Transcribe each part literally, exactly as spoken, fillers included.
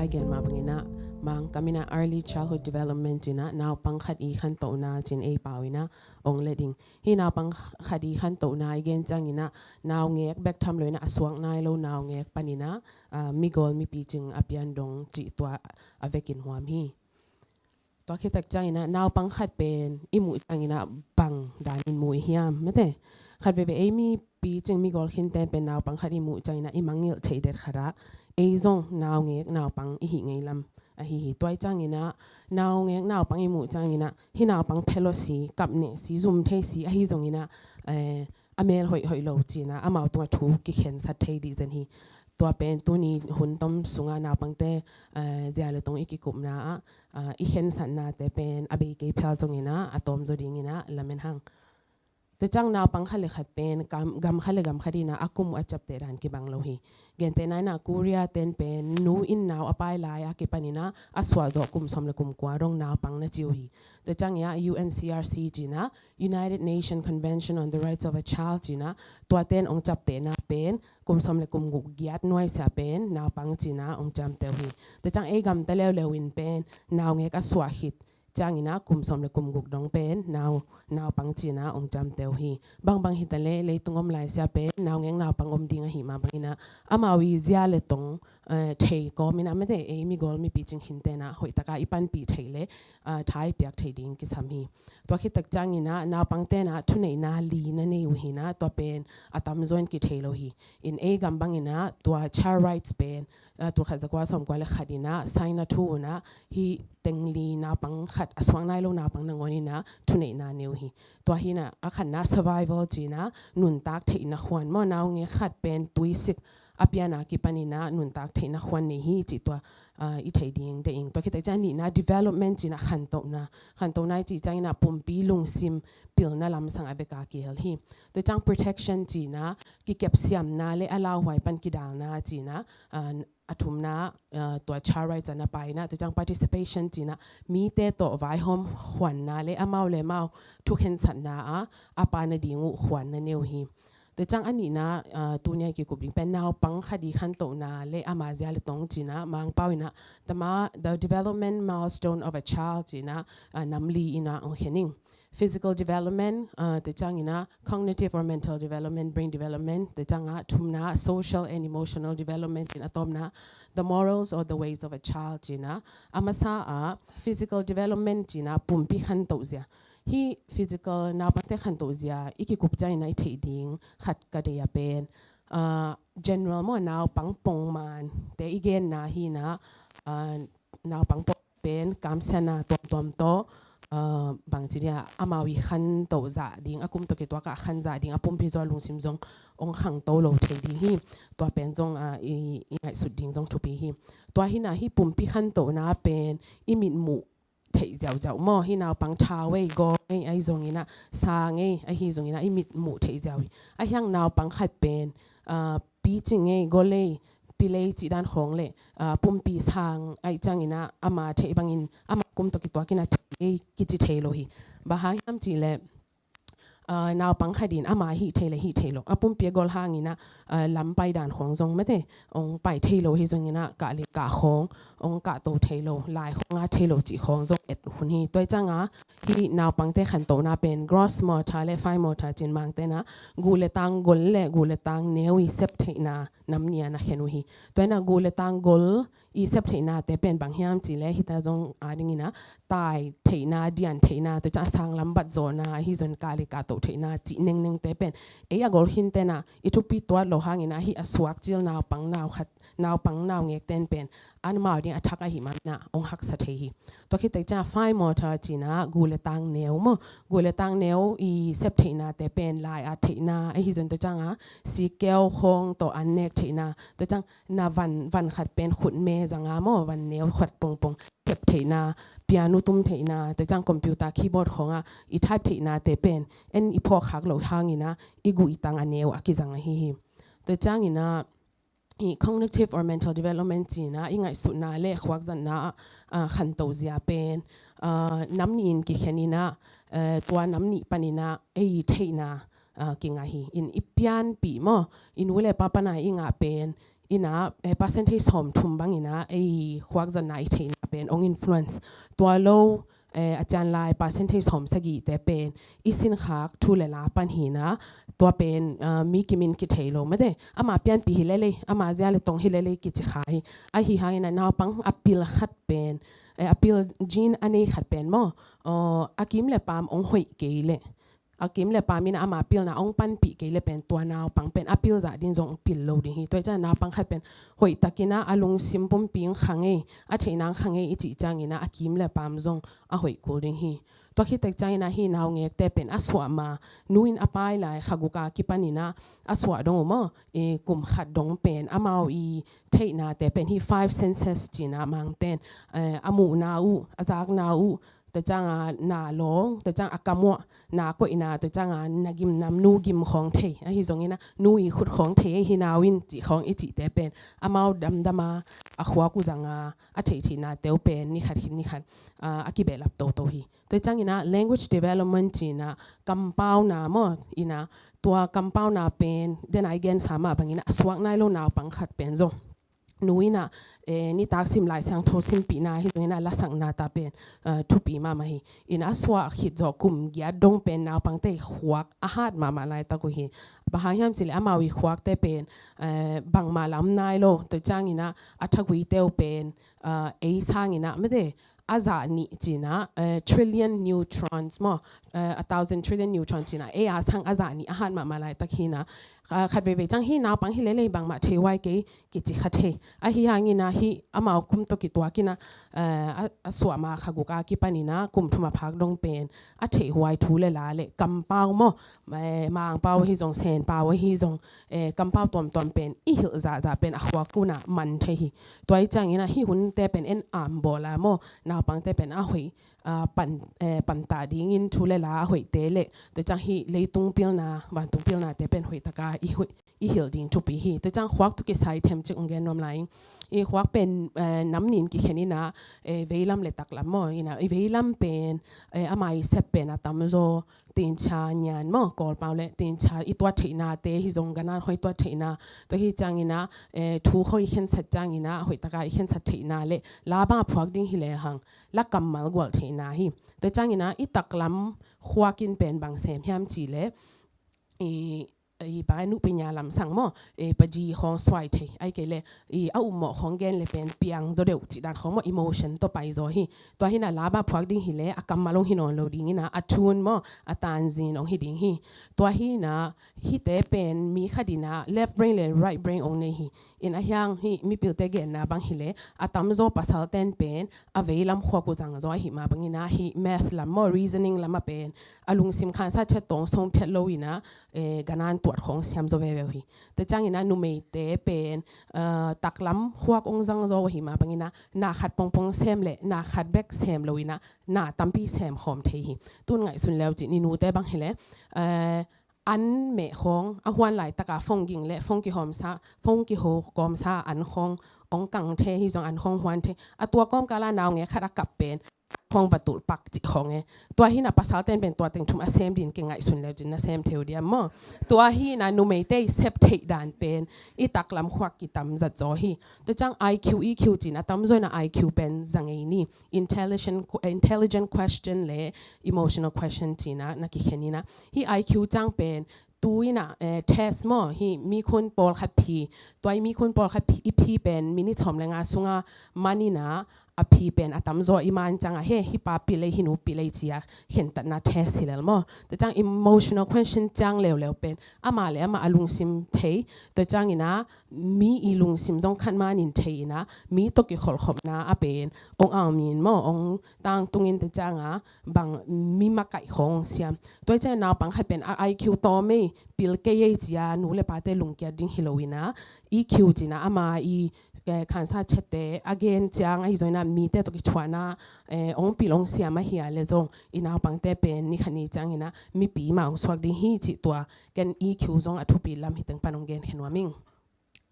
gen mah bangin ah, Mangkam in ah early childhood development ci-in ah naupang khat i khantohna ci-in ei pau in ah ong let ding. Hih naupang khat i khantohna i gen ciangin ah naungek bek tham lo in ah a suak nai lo naungek panin ah, ah, migawl mipi cing a pian dong cih tua a vekin huam hi. Tua khit tak ciangin ah naupang khat pen i muh ciangin ah bang danin mu i hiam, mate? Khat veve ei mipi cing migawl khinten pen naupang khat i muh ciangin ah i mangngilh theih det khat ah ei zong naungek naupang i hih ngei lam ahi hi. Tua ciangin ah naungek naupang i muh ciangin ah hih naupang phelawsi, kapnehsi, zumtheisi ahi zongin ah, eh, a mel hoihhoih lo ci-in ah amau tungah thu kikhensat thei dih zen hi. Tua pen tuni hun tom sungah naupangte, eh, zia le tong i kikupna ah, ah, i khensatnate pen a bei kei phial zongin ah a tawmzaw dingin ah lamen hang. Tua ciang naupang khat le khat pen gam, gam khat le gam khat in ah a kum uh a ciapteh dan kibang lo hi. Gentehna in ah Korea ten pen nu in nau a pai lai a kipanin ah a suahzawh kum sawm le kum kua dong naupang na ci uh hi. Tua ciangin ah U N C R C ci-in ah, United Nation Convention on the Rights of a Child ci-in ah, tuaten ong ciaptehna pen kum sawm le kum guk giat nuaisiah pen naupang ci-in ah ong ciamteh uh hi. Tua ciang ei gamta leuleu in pen naungek a suah khit ciangin ah kum sawm le kum guk dong pen nau, naupang ci-in ah ong ciamteh uh hi. Bangbang hi ta leh leitung om laisiah pen naungek naupang om ding ahi mah bangin ah amau i zia le tong, eh, thei kawmin ah, mate, ei migawl mipi cing khinten ah hoih takin i panpih theih leh, ah, tha i piak theih ding kisam hi. Tua khit tak ciangin ah naupangten ah thuneihna li na nei uh hi-in ah tua pen a tamzaw in kithei lo hi. In ei gam bangin ah tua child rights pen, ah, tul khat za kua sawm kua le khat in ah sign na thu un ah hih teng li naupang khat a suak nai lo naupang nangawn in ah thuneihna nei uh hi. Tua hi-in ah a khatna survival ci-in ah nuntak theihna khuan maw, naungek khat pen tuisik a pian a kipanin ah nuntak theihna khuan nei hi cih tua, ah, i theih ding deih ing. Tua khit tak ciang a nihna development ci-in ah khantohna, khantohna i cih ciangin ah pumpi lungsim pilna lamsang a vek a kihel hi. Tua ciang protection ci-in ah kikepsiamna le a lauhuai pan kidalna ci-in ah, ah, a thumna, ah, tua child rights ah na pai in ah, tua ciang participation ci-in ah mite tawh vaihawm khuanna le amau le amau thukhensatna ah a pa nading uh khuan na nei uh hi. Tua ciang a nihna, ah, tuni a i kikup ding pen naupang khat i khantohna le ama zia le tong ci-in ah Mangpau in ah the ma-, the development milestone of a child ci-in ah, ah, nam li in ah ong khen ing. Physical development, ah, tua ciangin ah cognitive or mental development, brain development, tua ciang a thumna social and emotional development ci-in a tawpna the morals or the ways of a child ci-in ah, a masa ah physical development ci-in ah pumpi khantoh zia. Hih physical naupangte khantoh zia i kikup ciangin ah i theih ding khat ka deih a pen, ah, general maw, naupang pongmante i genna hi-in ah, ah, naupang pong pen kamsiatna tuamtuam tawh, ah, bangci dia amau i khantoh zah ding, a kum tawh kituak a khan zah ding a pumpi zaw lungsim zong ong khangto lo thei ding hi. Tua pen zong, ah, i, i ngaihsut ding zong thupi hi. Tua hi-in ah hih pumpi khantohna pen i mitmuh theih ziauziau maw, hih naupang thau ei, gawl ei, ahi zongin ah sang ei, ahi zongin ah i mitmuh theih ziau hi. Ahi hang naupang khat pen, ah, picing ei, gawl ei, pil ei cih dan khawng le, ah, pumpi sang ahih ciangin ah ama theih bangin ama kum tawh kituakin a thei ei kici thei lo hi. Bang hang hiam cih leh, ah, naupang khat in ama hih thei le hih thei lo, a pumpi a gawl hangin ah, ah, lam pai dan khawng zong, mate, ong pai thei lo, hi zongin ah kah le kah khawng ong kahto thei lo, lai khawng a thei lo cih khawng zong et hun hi. Tua ciang a hih naupangte khantohna pen gross motor le fine motor ci-in Mangte'n ah guh le tang gol le guh le tang neu i sep theihna nam nih ah na khen uh hi. Tua in ah guh le tang gol i sep theihnate pen bang hiam cih leh hita zong a dingin ah tai theihna, dian theihna, tua ciang a sang lam bat zawhna, ahi zong kah le kahto theihna cih nengnengte pen ei a gawl khinte'n ah i thupi tuat loh hangin ah hih a suak cil naupang nau khat, naupang naungekte'n pen amau ding a thak ahih manin ah ong haksa thei hi. Tua khit tak ciang a fine motor ci-in ah guh le tang neu maw, guh le tang neu i sep theihnate pen lai at theihna, ahi zong tua ciang a sikkeu khawng tawh an nek theihna, tua ciang na van, van khat pen khutme zang a maw, van neu khat pongpong thep theihna, piano tum theihna, tua ciang computer keyboard khawng ah i type theihnate pen en i phawk khak loh hangin ah i guh i tang a neu a kizang ahi hi. Tua ciangin ah i cognitive or mental development ci-in ah i ngaihsutna le khuakzatna ah, ah, khantoh zia pen, ah, nam nih in kikhen in ah, eh, tua nam nih panin ah ei theihna, ah, kingah hi. In i pianpih maw, i nu le pa pan a i ngah pen Ina, eh, percentage sawmthum bang ina, ei khuak zatna i theihna pen ong influence. Tua lo, eh, a cianlai percentage sawmsagihte pen i sinkhak thu le la pan hi ina, tua pen, ah, mi kimin kithei lo mate. Ama pianpih hi lelei, ama zia le tong hi lelei kici kha hi. Ahi hang ina naupang a pil khat pen, eh, a pil gene a nei khat pen maw, oh, a kim le pam ong hoih kei le, a kim le pam ina ama pilna ong panpih kei le pen tua naupang pen a pil zah din zong pil lo ding hi. Tua i ciang naupang khat pen hoih tak ina a lungsim pumpi ong kha ngei, a theihna ong kha ngei i cih ciang ina a kim le pam zong a hoih kul ding hi. Tua khit tak ciang ina hih naungekte pen a suah ma, nu in a pai lai kha guk a kipan ina a suah dong uh maw, eh, kum khat dong pen amau i theihnate pen hih five senses ci ina Mangten, eh, a muhna uh, a zakna uh, tua ciang a na lawng, tua ciang a kam uah na koihna, tua ciang a na gimnam, nu gim khawng thei, ahi zong ina nu i khut khawng thei, ahi nau in cih khawng i cihte pen amau damdam a, a khuak uh zang a, a theihtheihnate uh pen ni khat khit ni khat, ah, a kibehlap toto hi. Tua ciang ina language development ci ina kampauna maw, ina tua kampauna pen den a i gensa mah bang ina a suak nai lo naupang khat pen zong nu ina, eh, nitak sim Lai Siangtho simpihna hi zong ina lasakna ta pen, eh, thupi mahmah hi. Ina a suah khit zawh kum giat dong pen naupangte i khuak a hat mahmah laitak uh hi. Bang hang hiam cih le amau i khuakte pen, eh, bangmah lam nai lo, tua ciang ina a thaguite uh pen, eh, ei sang ina mate a zah nih ci ina, eh, trillion neutrons maw, eh, a thousand trillion neutrons ci ina, ei a sang a zah nih a hat mahmah laitak hi ina, ah, khat veivei ciang hih naupang hi lelei bangmah thei huai kei kici kha thei. Ahi hang ina hih amau kum tawh kituak ina, eh, a, a suah ma kha guk a kipan ina kum thum a phak dong pen a theih huai thu le la le kampau maw, eh, Mangpau ahi zong, Senpau ahi zong, eh, kampau tuamtuam pen i hilh zahzah pen a khuak uh ina man thei hi. Tua i ciang ina hih hunte pen en am bawl a maw, naupangte pen a hoih, ah, pan, eh, pantah dingin thu le la a hoihte le, tua ciang hih leitung pilna, vantung pilnate pen hoih tak a i hoih, i hilh ding thupi hi. Tua ciang khuak tawh kisai themcik ong gen nuam lai ing. I khuak pen, eh, nam nih in kikhen ina, eh, veilam le taklam maw, ina i veilam pen, eh, ama i sep pen a tamzaw tincha nian maw, Kawlpau le tincha i tuat theihnate hi zong, ganat khawng i tuat theihna, tua hi ciang ina, eh, thu khawng i khensat ciang ina hoih tak a i khensat theihna le la bang a phuak ding hi le hang la kammal gual theihna hi. Tua ciang ina i taklam khuak in pen bang sem hiam cih le, i, i bang a nupi nia lamsang maw, i paji khawng suai thei, ahih kei le i a ummawh khawng gen le pen piang zaw deuh cih dan khawng maw, emotion tawh pai zaw hi. Tua hi ina la bang a phuak ding hi le a kammal ong hi nawn lo ding ina a tun maw, a tanzin ong hi ding hi. Tua hi ina hihte pen mi khat ina left brain le right brain ong nei hi. Ina ahi hang hih mipilte genna bang hi le a tamzaw pasalten pen a veilam khuak uh zang zaw ahih mah bang ina hih math lam maw, reasoning lam a pen a lungsim khansa chet tawh ong sawm phiat lo ina, eh, ganat tuat khawng siam zaw veve uh hi. Tua ciang ina numeite pen, eh, taklam khuak ong zang zaw ahih mah bang ina na khat pongpong sem le na khat bek sem lo ina na tampi sem khawm thei hi. Tun ngaihsun le uh cin i nute bang hi le, eh, an meh khawng a huan laitak a phone ging le phone kihawmsa, phone kihawmsa an khawng ong kang thei hi zong, an khawng huan thei. A tua kawmkal a naungek khat a kap pen khawng va tulh pak cih khawng e. Tua hi ina pasalten pen tua teng thum a sem din kingaihsun le uh cin na sem thei uh diam maw. Tua hi ina numeite i sep theih dan pen i taklam khuak kitam zat zaw hi. Tua ciang I Q, E Q ci ina a tamzaw ina I Q pen za ngei ni. Intelligent, intelligent question le emotional question ci ina na kikhen ina. Hih I Q ciang pen tu ina, eh, test maw, hih mikhun pawlkhat phi, tua i mikhun pawlkhat phi, i phi pen minit sawm le nga sunga man ina a phi pen a tamzaw i man ciang a he, hih pa pil ei, hih nu pil ei ci a khentatna test hi lel maw. Tua ciang emotional question ciang leuleu pen ama le ama a lungsim thei, tua ciang ina mi i lungsim zong khat manin thei ina, mi tawh kikholhkhopna a pen ong aum in maw, ong tangtung in, tua ciang a bang mi makaih khawng siam. Tua ciang naupang khat pen a I Q tawm ei, pil kei ei ci a nu le pate lungkiat ding hi lo ina, E Q ci ina ama i, eh, khansa chette a gen ciang ahi zong ina mite tawh kithuahna, eh, ong pil ong siam ahi a le zong i naupangte pen ni khat ni ciang ina mipi mah ong suak ding hi cih tua ken E Q zong a thupi lam hi teng pan ong gen khen nuam ing.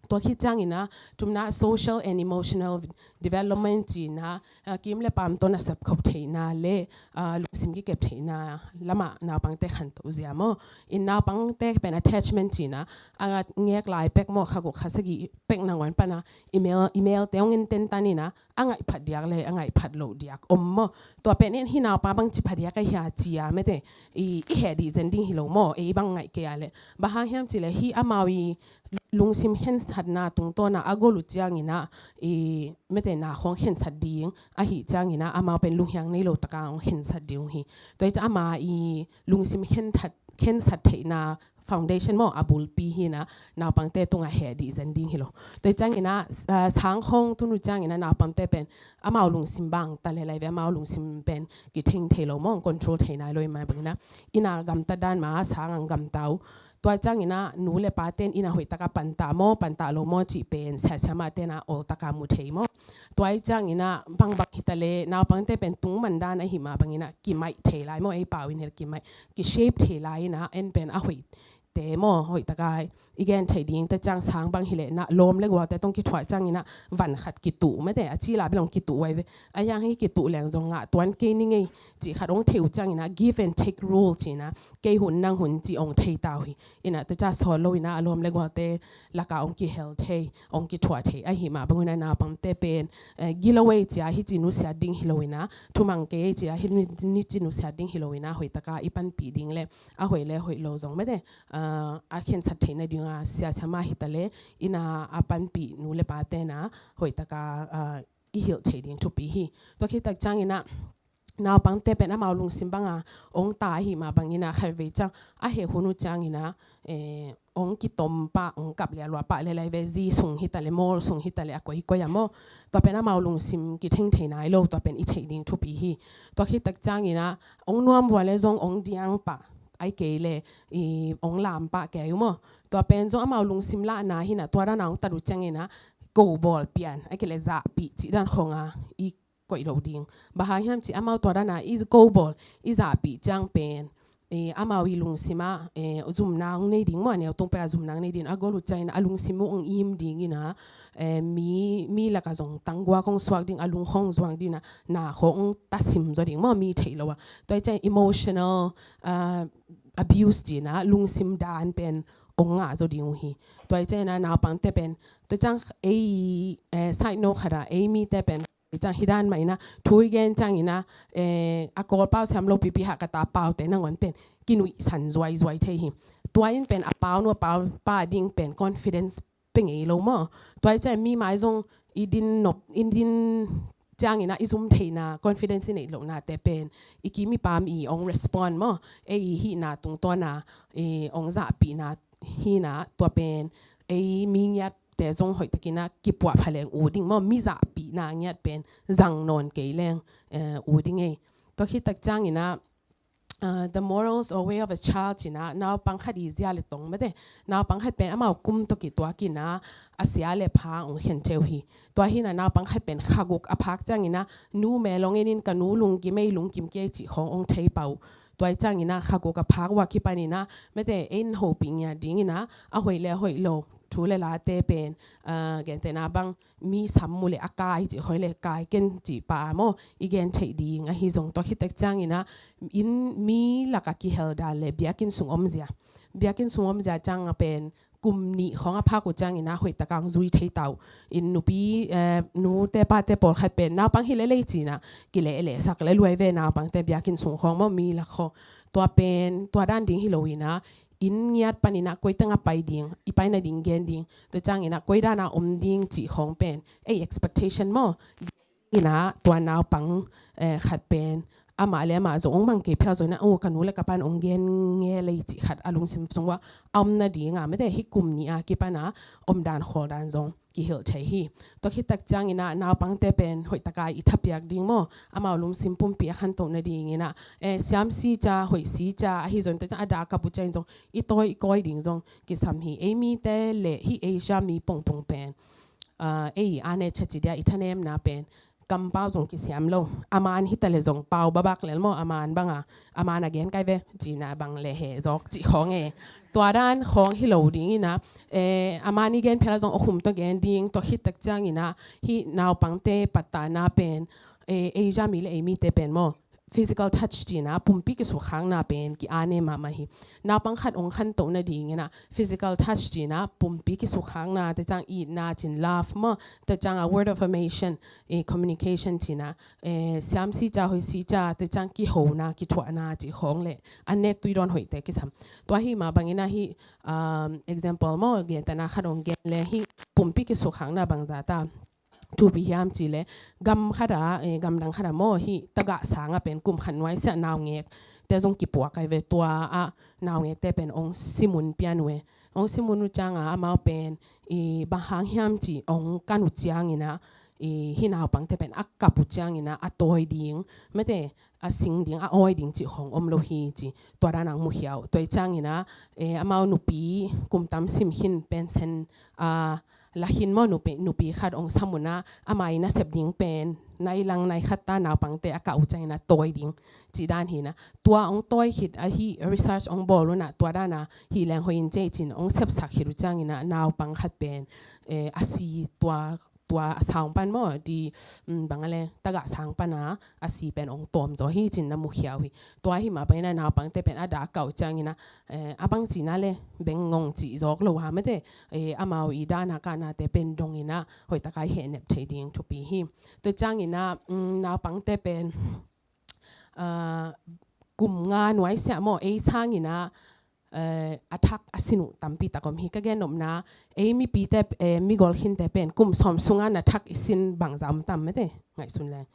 Tua khit ciangin ah, thumna social and emotional development ci-in ah, ah, kim le pam tawh nasep khop theihna le, ah, lungsim kikep theihna lamah naupangte khantoh zia maw. In naupangte pen attachment ci-in ah, a ngek lai pek maw, kha guk kha sagih pek nangawn pan ah, i mel, i melte hong en tentan in ah, a ngaih phat diak le a ngaih phat loh diak om maw. Tua pen in hih naupa bangci pha diak a hia ci-a mete, i, i heh dih zen ding hi lo maw, ei bang ngaih kei a leh. Bang hang hiam cih leh hih amau i lungsim khensatna tungtawn ah a gol uh ciangin ah, i, mete na khawng khensat ding ahih ciangin ah, amau pen lunghiang nei lo tak a hong khensat ding uh hi. Tua hi ciang ama i lungsim khentat, khensat theihna foundation maw, a bulpi hi in ah, naupangte tungah heh dih zen ding hi lo. Tua hi ciangin ah, ah, sang khawng tun uh ciangin ah naupangte pen amau lungsim bang ta le lai ve, amau lungsim pen kitheng thei lo maw, control thei nai lo ahih mah bangin ah, inn a gamta dan mah sang a gamta uh. Tua hi ciangin ah nu le pate'n inn ah hoih tak a pantah maw, pantah lo maw cih pen sia siamate'n ah ol tak a mu thei maw. Tua hi ciangin ah bangbang hi ta leh naupangte pen tung man dan ahih mah bangin ah kimaih thei lai maw, ei pau in hel kimaih, kishape thei lai in ah, en pen a hoihte maw, hoih tak a i gen theih ding ta ciang sang bang hi leh na lawm le gualte tawh kithuah ciangin ah van khat kituh mete, a cil a bel hong kituh uh ahi ve. A hiang hih kituh leng zong ngah tuan kei ning ei cih khat hong theih uh ciangin ah give and take rule ci-in ah, kei hun nang hun cih hong thei ta uh hi. In ah tua ciang sawt lo in ah a lawm le gualte lak a hong kihel thei, hong kithuah thei ahih mah bangin ah naupangte pen, eh, gilo ei ci-a hih ci nusiat ding hi lo in ah, thumang kei ei ci-a hih ni, ni ci nusiat ding hi lo in ah, hoih tak a i panpih ding le a hoih le hoih lo zong mete, ah, a khensat theih nading a sia siama hi ta leh inn a a panpih nu le pate'n ah hoih tak a, ah, i hilh theih ding thupi hi. Tua khit tak ciangin ah naupangte pen amau lungsim bang a hong ta ahih mah bangin ah khatvei ciang a heh hun uh ciangin ah, eh, hong kitom pah, hong kap lialua pah le lai ve, zi sung hi ta leh, mawl sung hi ta leh, a koikoi a maw. Tua pen amau lungsim kitheng thei nai lo, tua pen i theih ding thupi hi. Tua khit tak ciangin ah hong nuam vua le zong hong diang pah, ahih kei leh i hong lam pah kei uh maw. Tua pen zong amau lungsim lahna hi in ah, tua dan a hong tat uh ciangin ah ko bawl pian, ahih kei leh zahpih cih dan khawng a i koih loh ding. Bang hang hiam cih leh amau tua dan a i ko bawl, i zahpih ciang pen, eh, amau i lungsim ah, eh, zumna hong nei ding maw, a neu tung pek a zumna hong nei ding, a gol uh ciangin a lungsim uh hong im ding in ah, eh, mi, mi lak a zong tangguak hong suak ding, a lung khawng zuang ding in ah, na khawng hong tasim zaw ding maw, mi theih lo a. Tua hi ciang emotional, ah, abuse ci-in ah, lungsim dan pen hong ngah zaw ding uh hi. Tua hi ciangin ah naupangte pen, tua ciang ei, eh, side note khat ah, ei mite pen, ciang hi dan mah in ah, thu i gen ciangin ah, eh, a Kawl pau siam lo pipi Hakha ta paute nangawn pen kinuihsan zuaizuai thei hi. Tua in pen a pau nu a pau pa ding pen confidence pe ngei lo maw. Tua hi ciang mi mai zong i din nop, i din ciangin ah i zum theihna, confidence i neih lohnate pen i kim i pam i hong respond maw. Ei i hihna tungtawn a, eh, hong zahpihna hi in ah, tua pen ei mi ngiatte zong hoih takin ah kipuah pha leng ut ding maw, mi zahpihna ngiat pen zang nawn kei leng, eh, ut ding ei. Tua khit tak ciangin ah, ah, the morals or way of a child ci-in ah, naupang khat i zia le tong mete, naupang khat pen amau kum tawh kituak in ah, a sia le pha hong khen thei uh hi. Tua hi in ah naupang khat pen kha guk a phak ciangin ah, nu mel hong en in, ka nu lungkim ei, lungkim kei cih khawng hong thei pah uh. Tua hi ciangin ah kha guk a phak uh a kipan in ah, mete, ei in hopih ngiat ding in ah, a hoih le a hoih lo thu le late pen, ah, gentehna bang mi sam uh leh a kai cih khawng leh kai ken cih pah a maw, i gen theih ding ahi zong, tua khit tak ciangin ah, inn mi lak a kihel dan le biakinn sung omzia, biakinn sung omzia ciang a pen kum nih khawng a phak uh ciangin ah hoih tak a hong zui thei ta uh. In nupi, eh, nute pate pawlkhat pen naupang hi lel ei ci-in ah kileh lehsak lel uh ahi ve, naupangte biakinn sung khawng maw, mi lak khawng. Tua pen, tua dan ding hi lo in ah, inn ngiat panin ah koi teng a pai ding, i pai nading gen ding, tua ciangin ah koi dan a om ding cih khawng pen ei expectation maw. In ah tua naupang, eh, khat pen amah le amah zong hong mang kei phial zong in ah, oh, ka nu le ka pa'n hong gen nge lei cih khat a lungsim sung uah a om nading a, mete, hih kum nih a kipan a omdan khawldan zong kihilh thei hi. Tua khit tak ciangin ah naupangte pen hoih tak a i thapiak ding maw, amau lungsim pumpi a khantoh nadingin ah, eh, siam si ca, hoih si ca, ahi zong tua ciang a dak a bu ciangin zong i tawi i kawi ding zong kisam hi. Ei mite le hih Asia mi pongpong pen, ah, ei a ne cha ci dia i thanemna pen kampau zong kisiam lo. A man hi ta le zong pau babak lel maw, a man banga, a man a gen kai ve, cina bang le he zawk cih khawng e. Tua dan khawng hi lo ding ina, eh, a man i gen phela zong a khum tawh gen ding, tua khit tak ciang ina, hih naupangte pattana pen, eh, Asia mi le ei mite pen maw, physical touch cina pumpi kisukkhakna pen ki-ane mahmah hi. Naupang khat ong khantoh nading ina physical touch cina pumpi kisukkhakna, te ciang itna cin love maw, te ciang a word of affirmation, eh, communication cina, eh, siam si ca, hoi si ca, te ciang kihona, kithuahna cih khawng le an nek tui dawn hoihte kisam. Tua hi mah bang ina hih, um, example maw, gentehna khat ong gen le hih pumpi kisukkhakna bangza ta thupi hiam cih le, gam khat a, eh, gamdang khat a maw, hih tagah sang a pen kum khat nuai siah naungek te zong kipuak ai ve. Tua a naungekte pen ong simun pian uh e. Ong simun uh ciang a amau pen, i, bang hang hiam cih ong kan uh ciang ina, i, hih naupangte pen a kap uh ciang ina a tawi ding, mate, a sing ding, a awi ding cih khawng om lo hi ci. Tua dan ang mukhia uh. Tua i ciang ina, eh, amau nupi kum tam sim khin pension, ah, la khin maw, nupi, nupi khat ong sam un a, ama i nasep ding pen nai lang nai khat ta, naupangte a kah uh ciang ina tawi ding cih dan hi na. Tua ong tawi khit a hih research ong bawl un a, tua dan a hih leng hoih in cei cin ong sepsak khit uh ciang ina naupang khat pen, eh, a si, tua, tua a saung pan maw, di, mm, bang a le, tagah sang pan a a si pen ong tawm zaw hi cin na mukhia uh hi. Tua hi mah bang ina naupangte pen a dah a kah uh ciang ina, eh, a bang cina le beng ngong cih zawk lo ha, mate, eh, amau i dahna kahnate pen dong ina hoih taka i hehnep thei ding thupi hi. Tua ciang ina, mm, naupangte pen, ah, kum nga nuai siah maw, ei sang ina, eh, a thak a sin uh tampi tak om hi. Ka gen nopna, ei mipite, eh, mi gol khinte pen kum sawm sunga na thak i sin bangza om tam, mate, ngaihsun leng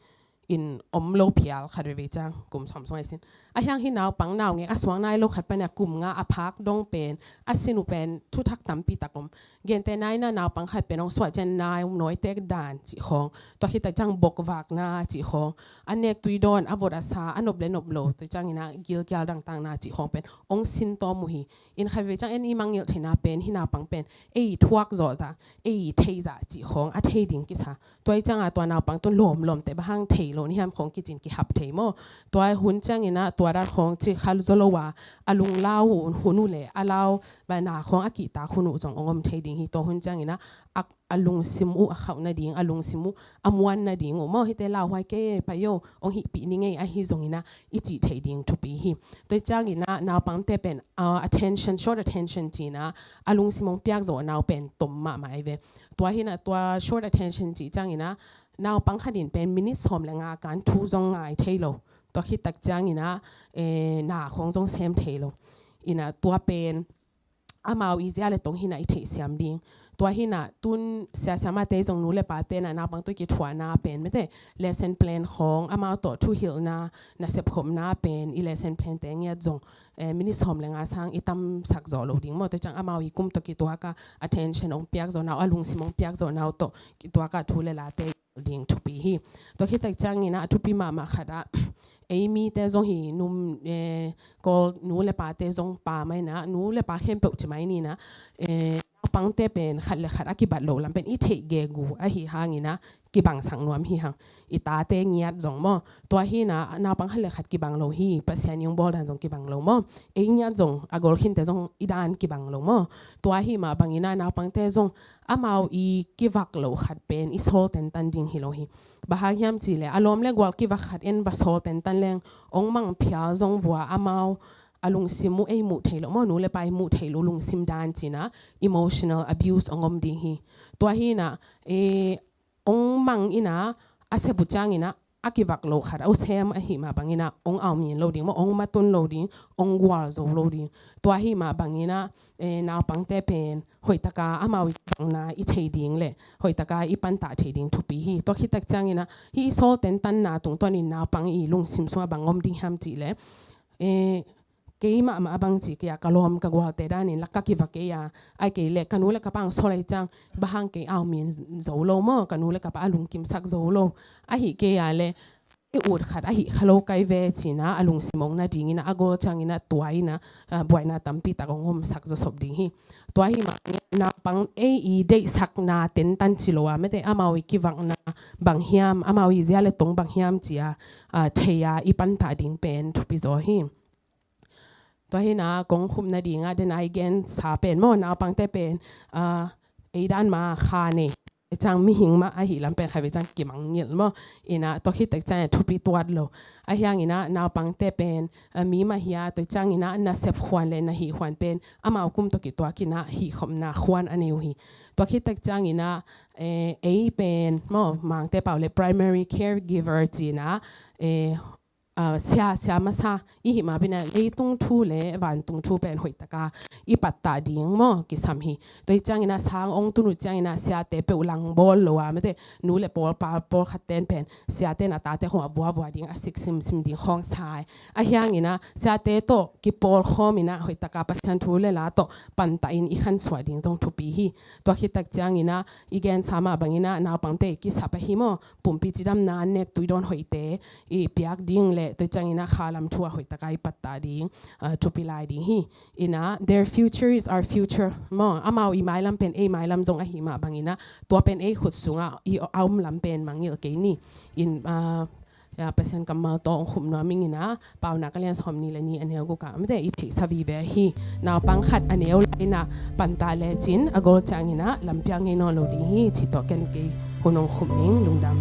in om lo phial khat veve ciang, kum sawm sung a i sin. A hiang hih naupang naungek a suang nai lo khat pan a kum nga a phak dong pen a sin uh pen thuthak tampi tak om. Gentehna ina naupang khat pen ong suah ciang nai ong nawi tek dan cih khawng, tua khit tak ciang bokvakna cih khawng, a nek tui dawn, a vot a sa, a nop le nop lo, tua ciang ina gilkial dangtakna cih khawng pen ong sin tawm uh hi. In khat veve ciang en i mangngilh theihna pen hih naupang pen ei thuak zawh zah, ei thei zah cih khawng a thei ding kisa. Tua i ciang a tua naupang tun lawmlawm teh bang hang thei lo ni hiam khawng kicin kihap thei maw. Tua hun ciang ina tua dan khawng cih kha zaw lo a, a lunglau hun uh le a lau bana khawng a kihtak hun uh zong ong om thei ding hi. Tua hun ciang ina a, a lungsim uh a khauh nading, a lungsim uh a muan nading uh maw, hihte lauhuai kei pai o, ong hihpih ni ngei ahi zong ina i cih thei ding thupi hi. Tua i ciang ina naupangte pen, ah, attention, short attention cina a lungsim ong piak zawh nau pen tom mahmah ai ve. Tua hi na tua short attention cih ciang ina naupang khat in pen minute sawm le nga kan thu zong ngai thei lo. Tua khit tak ciang ina, eh, na khawng zong sem thei lo. Ina tua pen amau i zia le tong hi na i theihsiam ding. Tua hi na tun siasiamate zong nu le pate na naupang tawh kithuahna pen, mate, lesson plan khawng, amau tawh thuhilhna, nasep khopna pen i lesson plan te ngiat zong, eh, minute sawm le nga sang i tamsak zawh lo ding maw. Tua ciang amau i kum tawh kituak a attention ong piak zawh nau, a lungsim ong piak zawh nau tawh kituak a thu le late ding thupi hi. Tua khit tak ciang ina a thupi mahmah khat ah, ei mite zong hi num, eh, Kawl nu le pate zong pa mai na, nu le pa khempeuh ci mai ni na, eh, naupangte pen khat le khat a kibat loh lam pen i theih gegu ahi hang ina kibangsak nuam hi hang. I tate ngiat zong maw. Tua hi na naupang khat le khat kibang lo hi, Pasian i ong bawl dan zong kibang lo maw. Ei ngiat zong a gol khinte zong i dan kibang lo maw. Tua hi mah bang ina naupangte zong amau i kivak loh khat pen i sawl tentan ding hi lo hi. Bang hang hiam cih le a lawm le gual kivak khat in va sawl tentan leng ong mang phial zong vua amau a lungsim uh ei muh thei loh maw, nu le pa i muh thei loh lungsim dan cina emotional abuse ong om ding hi. Tua hi na, eh, ong mang ina a sep uh ciang ina a kivak loh khat a uh sem ahi mah bang ina ong au min lo ding maw, ong matun lo ding, ong gual zo lo ding. Tua hi mah bang ina, eh, naupangte pen hoih taka amau i kibangna i thei ding le hoih taka i pantah thei ding thupi hi. Tua khit tak ciang ina hih i sawl tentanna tungtawn in naupang i lungsim sungah bang om ding hiam cih le, eh, kei mahmah a bang ci kei a, ka lawm ka gualte dan in la ka kivak kei a, ai kei le ka nu le ka pa ong sawl ai ciang bang hang kei au min zo lo maw, ka nu le ka pa a lungkimsak zo lo. Ahi kei a le i ut khat ahi kha lo kai ve cina a lungsim ong na dingina a gol ciangina tua ina, ah, buaina tampi tak ong omsak zawsop ding hi. Tua hi mah naupang ei i deihsakna tentan ci lo a mete amau i kivakna bang hiam, amau i zia le tong bang hiam cia, ah, thei a i pantah ding pen thupi zaw hi. Tua hi na kong khupna dinga dena i gensa pen maw naupangte pen, ah, ei dan ma kha nei. Ciang mihing mah ahi lam pen khatvei ciang kimangngilh maw. Ina tua khit tak ciang thupi tuat lo. Ahi hang ina naupangte pen, ah, mi mah hi a tua ciang ina na sep khuan le na hih khuan pen amau kum tawh kituak ina hih khopna khuan a nei uh hi. Tua khit tak ciang ina, eh, ei pen maw Mangte pau le primary caregiver cina, eh, ah, sia, sia masa i hih mah bina leitung thu le vantung thu pen hoih taka i pattah ding maw kisam hi. Tua hi ciangina sang ong tun uh ciangina siate peuh langbawl lo a mete nu le pawl pa pawlkhat ten pen siate na tate khong a vuavua ding a sik simsim ding khawng sai. Ahi hangina siate tawh kipawlkhawm ina hoih taka Pasian thu le la tawh pantah in i khansuah ding zong thupi hi. Tua khit tak ciangina i gensa mah bangina naupangte kisap ahi maw pumpi cidamna nek tuidawn hoihte i piak ding le tua ciangina khalam thu a hoih taka i pattah ding, ah, thupi lai ding hi. Ina their future is our future maw amau i mailam pen ei mailam zong ahi mah bangina tua pen ei khut sunga i a om lam pen mangngilh kei ni. In, ah, ya, Pasian kammal tawh ong khum nuam ing ina Paunak a lian sawm ni le ni a neu guk ah mete i theihsa vive hi. Naupang khat a neu lai ina pantah lecin a gol ciangina lampiak ngei nawn lo ding hi ci tawh ken kei hun ong khum ning. Lungdam.